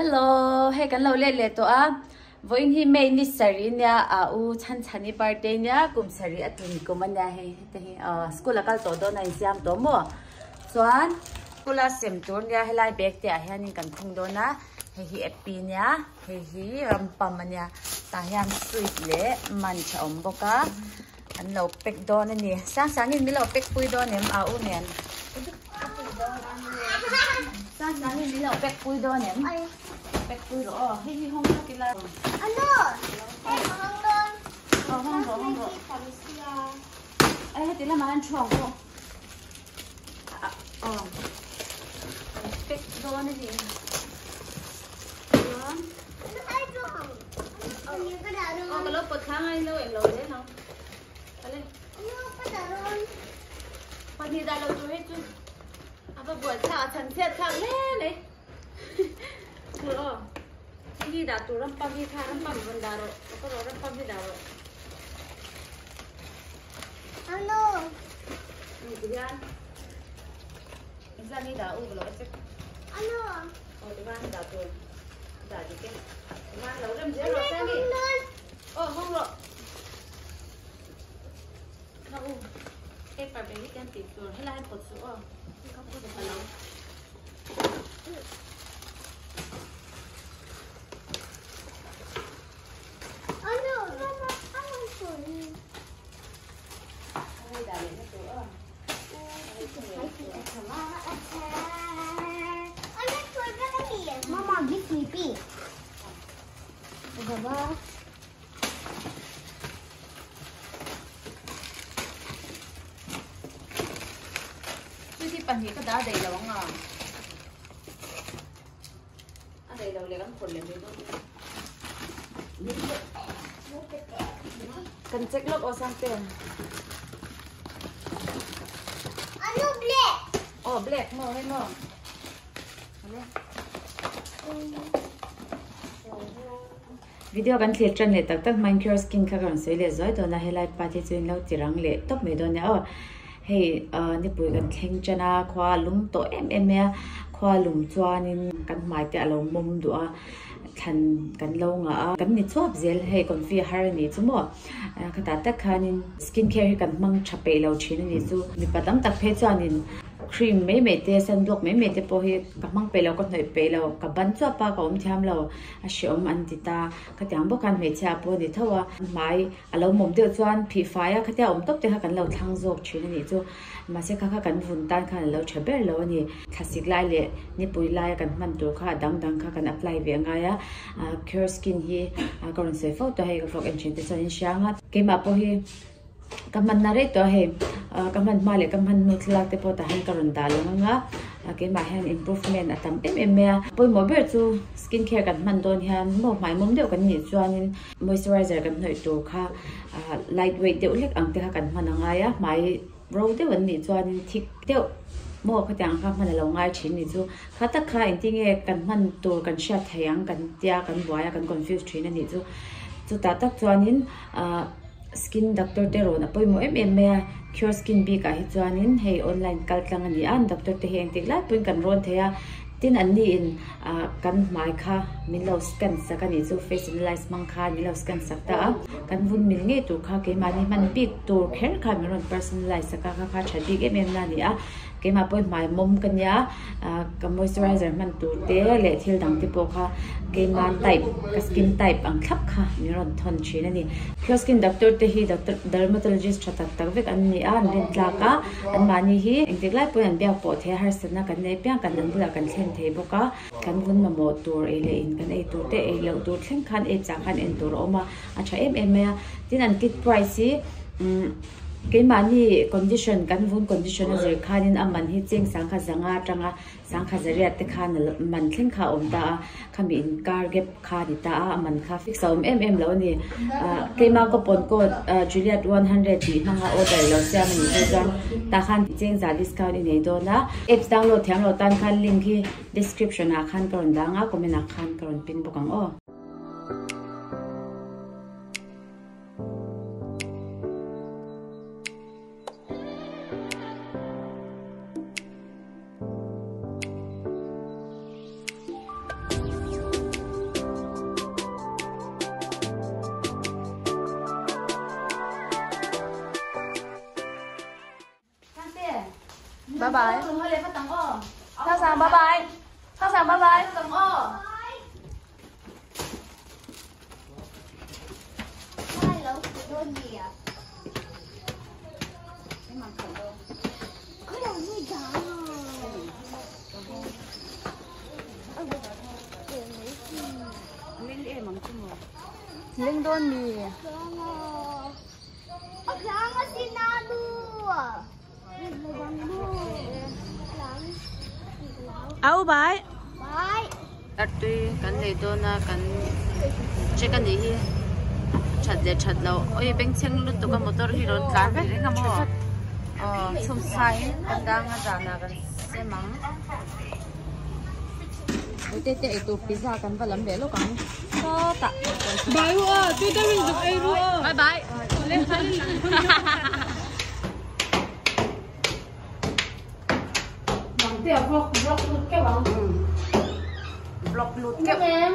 Hello, hei kan lo let leh tawh a, vawiin hi May ni sarih nia a u chhan chhani birthday nia kum sarih a tlin kum a nia hei heta hi aw school a kal tawh dawn a insiam tawh maw chuan school a sem tur nia helai bag te ah hianin kan khung dawn a hei hi appy nia hei hi rampam a nia tah hian sweet leh munch a awm bawk a an lo pack dawn a ni Sangsangin min lo pack pui dawn em a u nen. Sangsangi min lo pack pui dawn em? Pack pui rawh aw. Hei hi hawng lawk ila. Anu! Hei ka hawng dawn. Aw hawng rawh hawng rawh. Ai heti lamah hian thu ang pawh. Aw. Pack dawn a ni. Chuan. Aw ka lo pawt thla ngai lo eng lo zel ang. Kale. Pahnih dah lo tur hei chu a va buai thlak a chhan chhiat thlak hle mai. Tur aw. Hei hi dah tur rampam hi kha rampam rawn dah rawh. Ka rawh rampam hi dah rawh. Ano. Ni ti hian. Engzat nge dah u ka lo check. Ano. Aw ti van dah tur. Dah dik e. Van lo rem zel rawh Sangi. Aw hawng rawh. Kha u paper bag hi kan tih tur helai hian pawt suh aw ka pawt ta lo. Ano mama ano sorry. Hei dah leh na tur aw. Mama give me pink. Baba. Chuti pahnih ka dah daih lo ang a. A daih lo leh kan phawrh leh mai dawn. Kan check lawk aw Sangte. Anu black. Oh black maw hei maw. Video kan thlir tan leh tak tak hmain Cure Skin kha ka rawn sawi leh zuai dawn a, helai part hi chu in lo ti rang leh tawp mai dawn nia aw. Hei ah nipui kan thleng tan a, khua a lum tawh em em mai a, khua lum chuanin kan hmai te a lo mawm duh a, thlan kan lo ngah a, kan ni chuap zel hei confi a har a nih chu maw. Khatah tak khanin skin care hi kan hmang tha peih lo thin a nih chu, mipa tam tak phei chuanin Cream mai mai te, sunblock mai mai te pawh hi ka hmang peih lo, ka hnawih peih lo, ka ban chuap a, ka awm thiam lo, a hreawm an ti ta. Khatiang bawk khan hmeichhia pawh a ni tho a, hmai a lo mawm deuh chuan phih fai a, khatia awm tawp te kha kan lo thlang zawk thin a nih chu. Mahse kha kha kan vun tan khan a lo tha ber lo a ni. Thlasik lai leh nipui laia kan hman tur kha a dang dang kha kan apply ve a ngai a, Cure Skin hi ka rawn sawi fo tawh a, hei ka vlog en thin te chuan in hriang a, keimah pawh hi. Ka hman na rei tawh a hei ka hman hma leh ka hman hnu thlalak te pawh tah hian ka rawn dah lo ang a keimah hian improvement a tam em em mai a pawimawh ber chu skin care kan hman dawn hian maw hmai mawm deuh kan nih chuanin moisturizer kan hnawih tur kha light weight deuh hlek ang te kha kan hman a ngai a hmai ro deuh an nih chuanin thik deuh maw khatiang kha hman a lo ngai thin ni chu kha tak kha engtin nge kan hman tur kan hriat theih ang kan tia kan buai a kan confuse thin a nih chu chutah tak chuanin ah. Skin doctor te rawn a pawimawh em em mai a, Cure Skin bik ah hi chuanin hei online kal tlang a ni a, doctor te hi engtik lai pawhin kan rawn thei a, tin an ni in ah kan hmai kha min lo scan sak a nih chu face analyze hmang khan min lo scan sak ta a, kan vun mil ngei tur kha keimahni hman bik tur kher kha min rawn personalize sak a, kha kha tha bik em em na a ni a, keimah pawhin hmai mawm ka nia ah ka moisturizer hman tur te leh thil dang te pawh kha keima type ka skin type ang thlap kha min rawn thawn thin a ni. Cure Skin doctor te hi doctor dermatologist tha tak tak vek an ni a an rin tlak a an mahni hi engtik lai pawhin an biak pawh thei a harsatna kan nei piang kan an bulah kan thlen thei bawk a kan vun mamawh tur ei leh in kan ei tur te ei loh tur thleng khan ei chah khan en tur a awm a a tha em em mai a tin an kit price hi umm. Keimahni condition kan vun condition a zir khanin a man hi cheng sangkhat zanga atanga sangkhat zariat te khan a man thleng kha a awm ta a, khami inkar gap kha a ni ta a, a man kha fix a awm em em lo a ni. Ah keimah coupon code Juliet 100 tih hmanga order lo siam a nih phei chuan tah khan cheng za discount i nei dawn a, apps download thiam lo tan khan link hi description ah khan ka rawn dang a, comment ah khan ka rawn pin bawk ang aw. Bye bye. Sang sang bye bye. Sang sang bye bye. Leng dawn mi. Au bai. Artui kan lei dawn a kan check a nih hi that leh that loh oi bengchheng lutuk a motor hi rawn tlan ve reng a maw aw chhum sai in kan dang a zanah kan sem ang. Ute te eitur pizza kan va lam leh lawk ang sawtah. Bai ru aw tui deuhin zuk ei ru aw. Bye bye. Vlog lut keuh.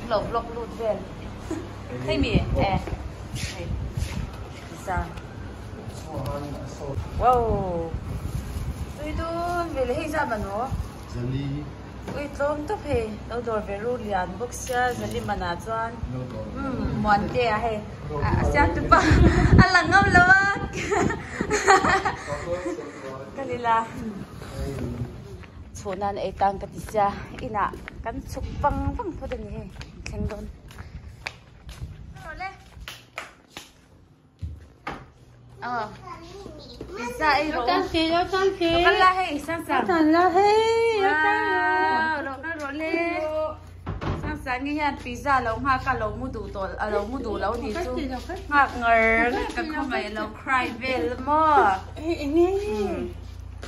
Lo vlog lut vel. Hei mi e. Hei. Pizza. Wow. Tui dun ve le hei za man maw? Zali. Ui tlawm tawp hei. Lo dawr ve ru lian bawk sia zali manah chuan umm Muante a hei a siam tupa a lang ngam lo a ka lila chhuhnan ei tan ka ti sia inah kan chhuk vang vang phawt a ni hei thleng dawn. Pizza ei rawh. Tan khi, lo tan khi. Lo kal la hei, sang sang. Tan la hei. Wow, lo kal rawh le. Sang sang nge hian pizza lo nghak a lo mu duh tawh a lo mu duh lo ni chu. Nghak ngar ngar ka khaw mai lo cry vel maw. Hei enge.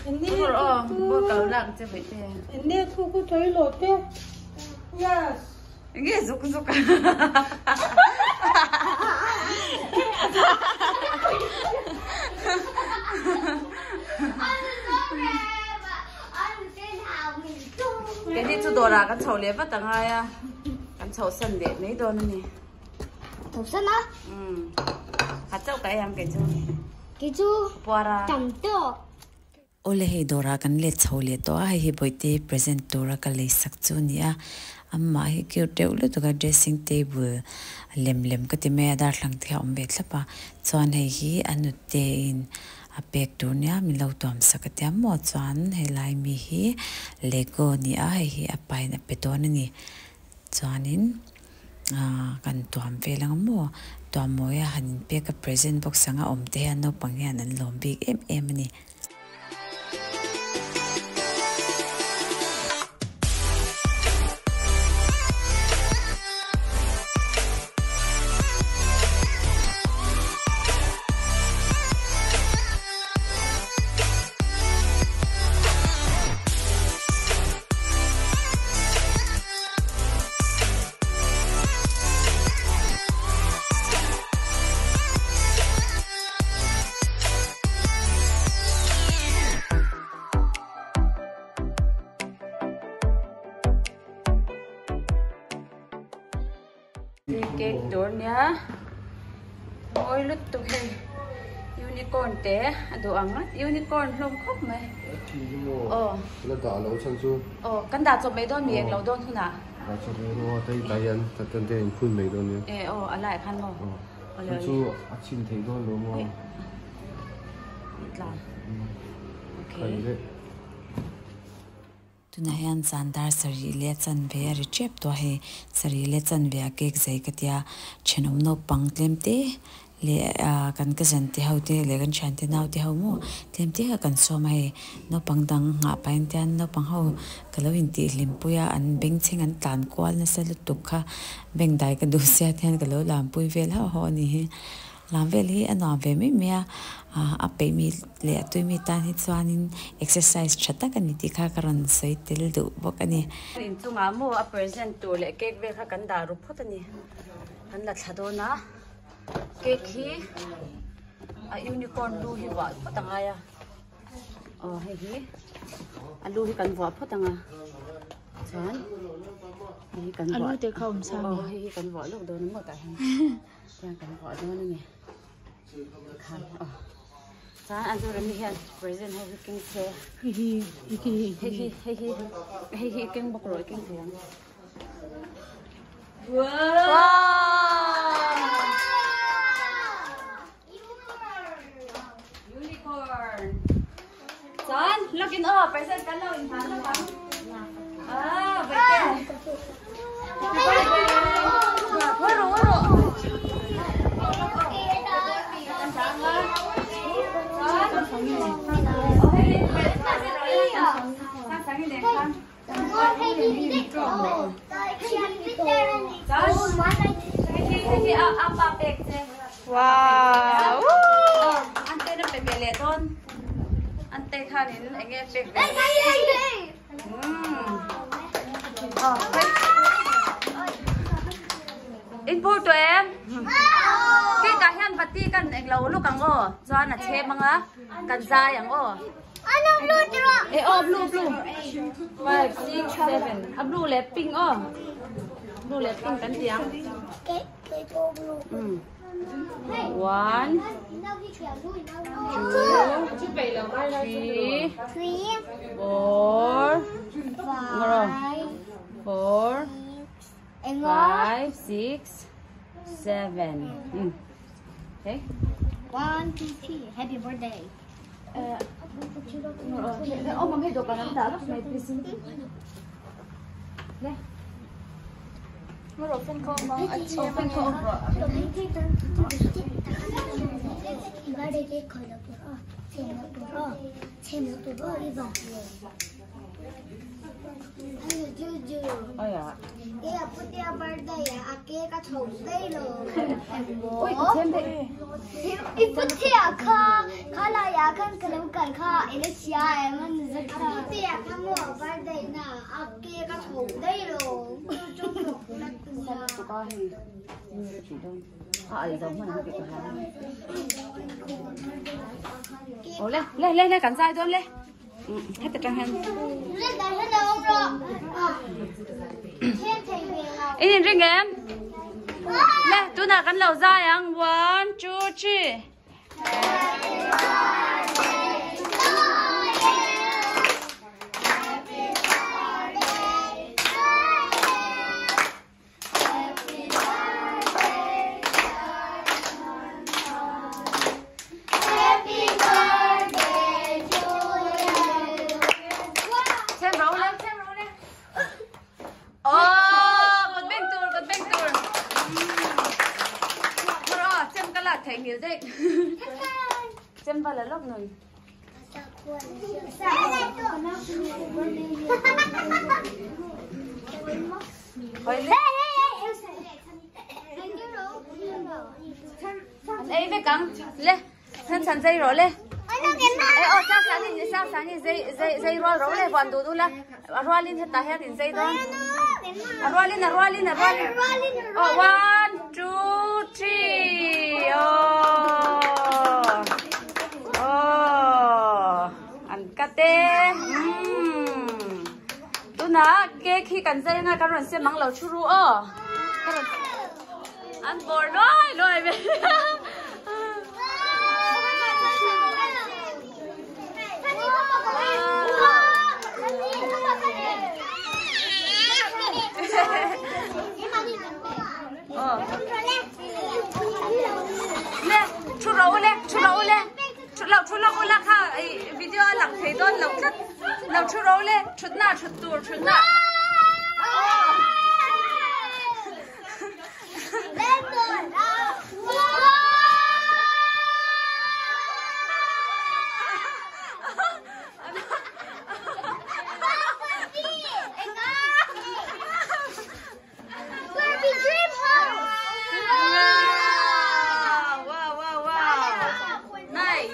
Enge. Rawh aw, ball ka lo lak che vaih te. Enge thu ku chawi lo te. Yes. Enge zuk zuk a. Keini chu dawrah kan chho leh vat a ngai a, kan chhoh san leh mai dawn a ni. Chhoh san a? Umm. Khat chauh ka ei ang kei chu. Kei chu. Puara. Tam tawk. Awle hei dawrah kan let chho leh tawh a, hei hi Bawihte present tura ka lei sak chu a ni a, amah hi cute deuh lutuk a, dressing table lem lem ka ti mai a, darthlang te kha a awm ve thlap a, chuan hei hi a nute in a pek tur nia min lo tuam sak a tia maw chuan helai mi hi lego a ni a, hei hi a pa in a pe dawn a ni, chuanin aaa kan tuam vel ang maw tuam mawi a han inpek a present box anga awm te hian naupang hian an lawm bik em em a ni. Cake tur nia mawi lutuk hei unicorn te a duh ang a unicorn hlawm khawp mai aw la dah lo chhan chu aw kan dah chawp mai dawn mi englo dawn hunah dah chawp mai dawn a tei tah hian tan te in phun mai dawn nia e aw a laiah khan maw Chu chu a chhin theih dawn lo maw? Tlan. Okay. Tunah hian zan dar sarih leh chanve a ri tep tawh a hei. Sarih leh chanve a cake zai ka tia thenawm naupang tlem te leh kan cousin te ho te leh kan thian te nau te ho maw tlem te kha kan sawm a hei. Naupang dang nghah pahin te hian naupang ho ka lo intih hlimpui a an bengchheng an tlan kual nasa lutuk kha Bank dai ka duh sia te hian ka lo lampui vel hauh hauh a ni hi. Lam vel hi a nuam ve mai mai a, a peih mi leh a tui mi tan hi chuanin exercise tha tak a ni tih kha ka rawn sawi tel duh bawk a ni. Inchungah maw a present tur leh cake vel kha kan dah ru phawt a ni. Kan la thla dawn a, cake hi a unicorn lu hi vuah phawt a ngai a. Aw hei hi a lu hi kan vuah phawt ang a chuan hei hi kan vuah A lu te kha awm sa aw hei hi kan vuah lawk dawn a maw tah hian tiang kan vuah dawn a ni. Khan aw chuan a hnung remi hian present ho hi keng se hei hi hei hi hei hi keng bawk rawh i keng thei ang. Unicorn chuan login aw present kan lo in hlan lawk ang ah Wow! Ante na pe ve leh dawn. Ante khanin enge pek ve. In pur tawh em? Cake ah hian vati kan englo luk ang aw. Chuan a chhem anga kan zai ang aw. E aw blue blue. 5 6 7 a blue leh pink aw. Blue leh pink kan ti ang. 1 2 3 4 4 5 6 7 Okay. 1 2 3 Happy birthday. Oh, mami do kan dah lah mai please. Le. Le le le le kan zai dawn le. Heta tang hian. In in ring em? Le tunah kan lo zai ang 1 2 3. Happy birthday to you. Happy birthday to you. Happy birthday, Happy birthday to you. Xem rau lên, xem rau lên. Oh, kut beng tur, kut beng tur. Maro, xem cái là thấy nhiều đấy. Xem vào là lốc nồi. Anh ấy với cắn le, thân sàn dây rồi le. Ê, ô, sao sáng thì sao sáng thì dây dây dây rồi rồi le, hoàn đủ đủ la. Rồi lên hết ta hết thì dây đó. Rồi lên, rồi lên, rồi lên. Oh, 1 2 3. Oh. Oh. An kate. Tuna cake hi kan zai nga kan ron se mang lo churu o. An bor loi loi ve. Le chu ro le chu ro le chu lo chu lo la kha video lang thei don lo tlat lo chu ro le chut na chut tur chut na. Wow, wow, wow. Nice.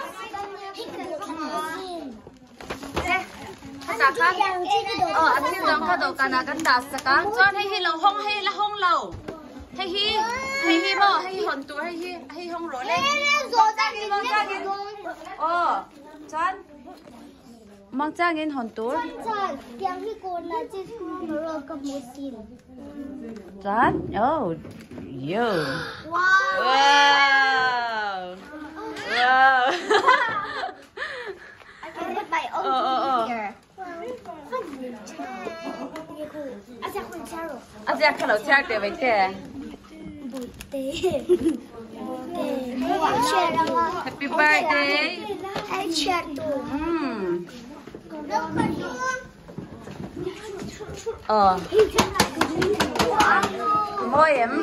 Ờ, anh thiên đón các đồ cả là căn đá sạc cho hay hi lâu hong hay là hong lâu hay hi hay hi bỏ hay hi hòn tuổi hay hi hay hong rồi lên ờ chân mang trang in hòn tuổi chân oh yo wow. Ziak kha lo chhiar teh mai che. Happy birthday. Umm. Aw. Mawi em?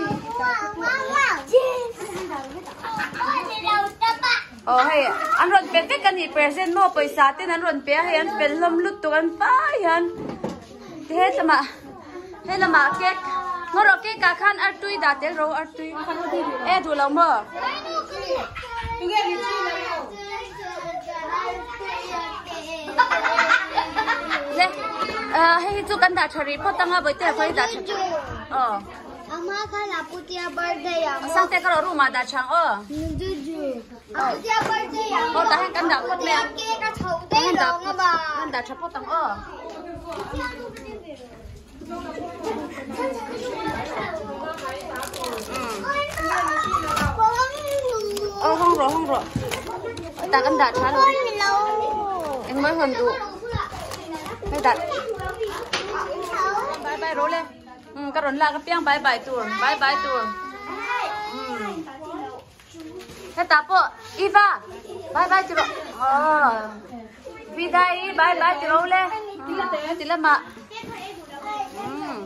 Aw hei an rawn pe vek a ni present maw pawisa ten an rawn pe a hei an fel hlawm lutuk an vai hian ti he lamah he lamah cake ngaw rawh cake ah khan artui dah tel ro artui e duh lo maw. Le hei hi chu kan dah tha rih phawt anga bawihte khawi dah tha aw. Sangte ka rawh room ah dah tha ang aw. Aw tah hian kan dah phawt mai ang. Kan dah phawt kan dah tha phawt ang aw. Aw hawng rawh hawng rawh. Tah kan dah tha lo. Engmah hawn duh. Hei dah. Bye bye rawh le. Umm ka rawn lak apiang bye bye tur bye bye tur. Umm. Hetah pawh Eva bye bye ti rawh aw Vidai bye bye ti rawh le ti lamah umm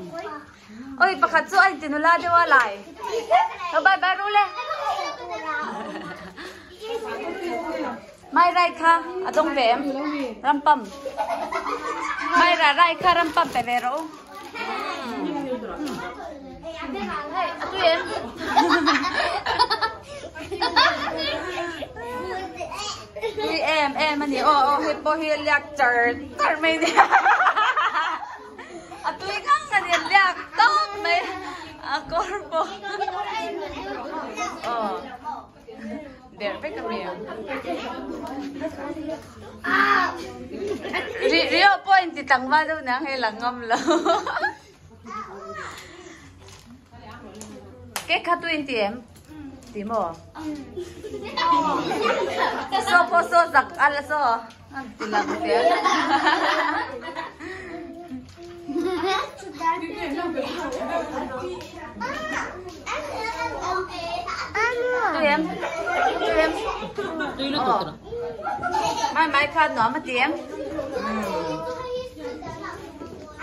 oi pakhat chu a inti nula deuh a lai bye bye rawh le Mai rai kha a dawng ve em rampam mai ra rai kha rampam pe ve rawh u hei a tui em tui em em a ni aw aw hei pawh hi a liak char char mai nia a tui ngang a ni a liak tawp mai a kawr pawh aw. Der vek a mi Ri rio pawh in ti tlangval deuh niang hei lang ngam lo. Cake kha tu in ti em? Ti maw? So pawh so zak a la so. An ti lang te. Tui em? Tui em? Tui lutuk tawh. Mai mai kha nuam a ti em?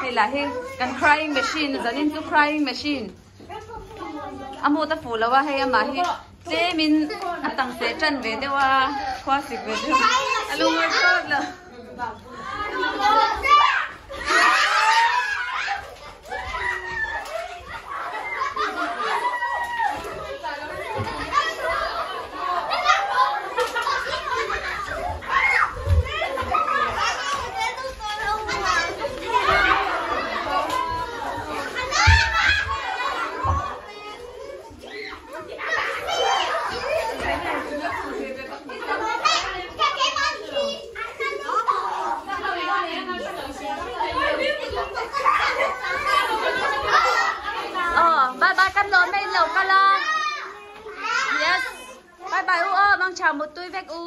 Hei lah hi kan crying machine zanin chu crying machine. A mut a fuh lo a hei amah hi tlemin a tang seh tan ve deuh a khua sik ve deuh a lungawi thlawt lo. Aw bye bye kan lawm mai lo kal a yes bye bye u aw mang chau mut tui vek u.